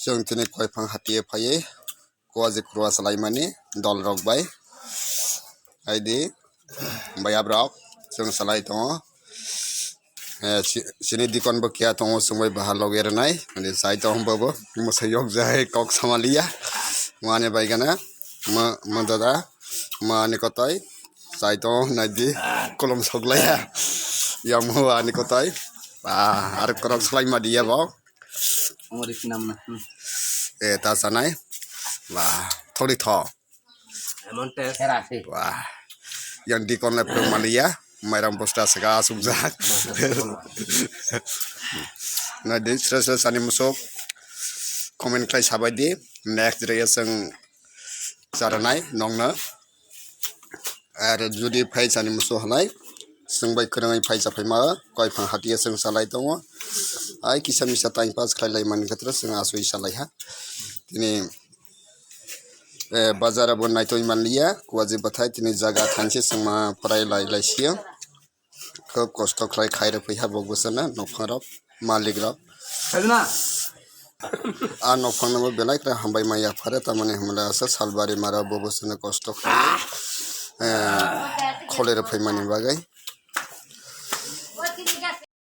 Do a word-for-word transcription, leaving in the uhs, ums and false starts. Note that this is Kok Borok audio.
Chwng tini koiphang hatiye phaiwi kuaji khurwa salaimani dol rok bai. Haidi, baya brok, chwng salai tongo. Eh, si-, sini dikon bo kiya tongo, chwng bai bahar logi rwnai. Ani chai tongo bobo, mwsai yok jai kok samaliya. Mane bai gana, ma, ma dada, mane kotai. Chai tongo, naidi, kolom soklaiya. Yang mo ani kotai. Ah, ar korok salai ma diya bo. Ongori sinam na. Hmm. Eh, ta sanai. Wah, thori tho. Emon test. Wah. Yang dikon le pung maliya. Mairam bosta sega sumjak. Naidi, sre sre sani musuk. Comment khlai sabai di. Next day ya chwng charanai nongno. Ar jodi phai chani musu halai, chwng bai kwrwngwi phai cha phaima, koiphang hatiya chwng salai tongo. Ai kisa misa time pass khlai lai mani khe chwng asui salai ha. Tini, eh, bazar abo naitoi manliya, kuaji bathai tini jaga thanse chwngma prai lai lai siya. Khub kosto khlai khai rwphi ha bo bwsano nokphang rok, malik rok. Khajna. A nokphang no belai khe hambai maya phare, tamani hwnle asa salbari mara bo bwsano kosto khlai, eh, khole rwphi mani bagwi.